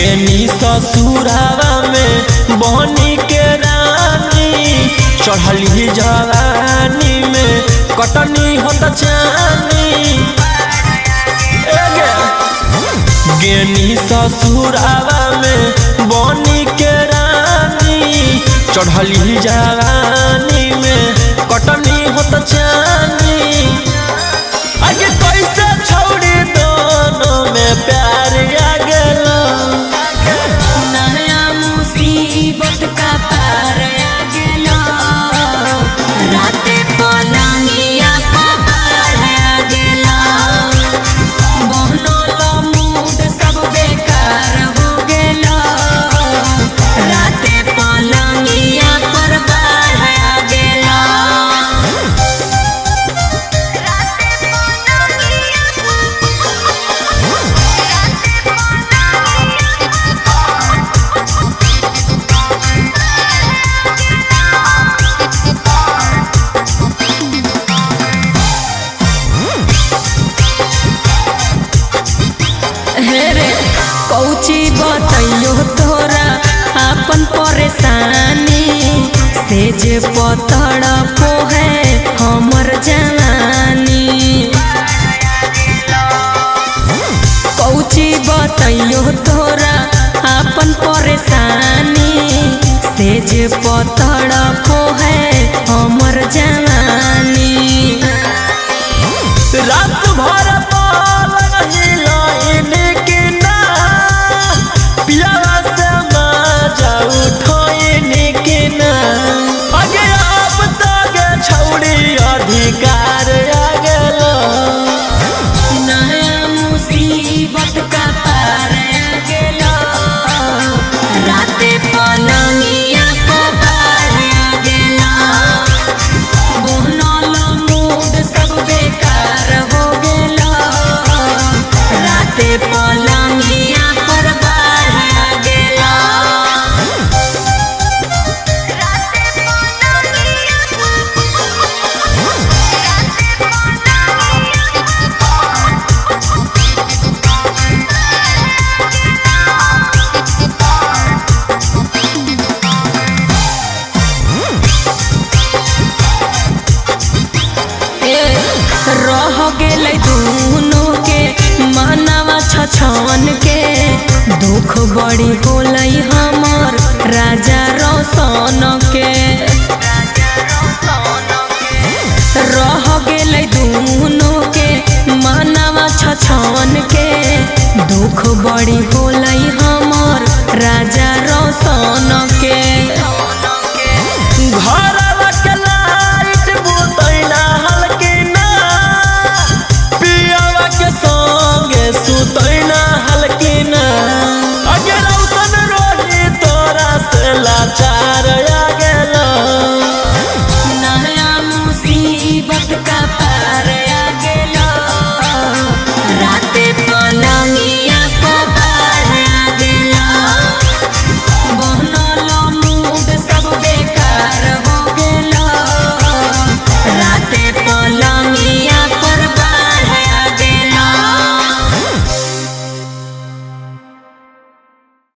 गेनी ससुरावा में बनी के रानी चढ़ली जवानी में कटनी होत चानी। गेनी ससुरावा में बनी के रानी चढ़ली जवानी में कटनी होत चानी। आगे कैसे छोड़ी दोनों में प्यार आ गेलो। नया मुसीबत का पार आ गेलो, राते पलंगिया पर आ गेलो। बनल मूड सब बेकार हो गेलो, राते पलंगिया पर बाढ़ आ गेलो। हे रे कौची बतैयो तोरा अपन परेशानी, से जे पतड़ पोहे हमर जवानी। कौची बतैयो तोरा अपन परेशानी, से जे पतड़ पोहे हमर जवानी। रात भर पलंग हिलाइन के ना, पियावा से मजा उठाइन के ना। आगे अब तक छौड़ी अधिकार आ गेलो। नया मुसीबत का पार आ गेलो, राते पलंगिया पर बाढ़ आ गेलो। बनल मूड सब बेकार हो गेलो, राते पलंगिया पर बाढ़ आ गेलो। रह गेलै दुनू के मानवा छछन के, दुख बड़ी होलै हमर राजा रोशन के। रह गेलै दुनू के मानवा छछन के, दुख बड़ी होलै।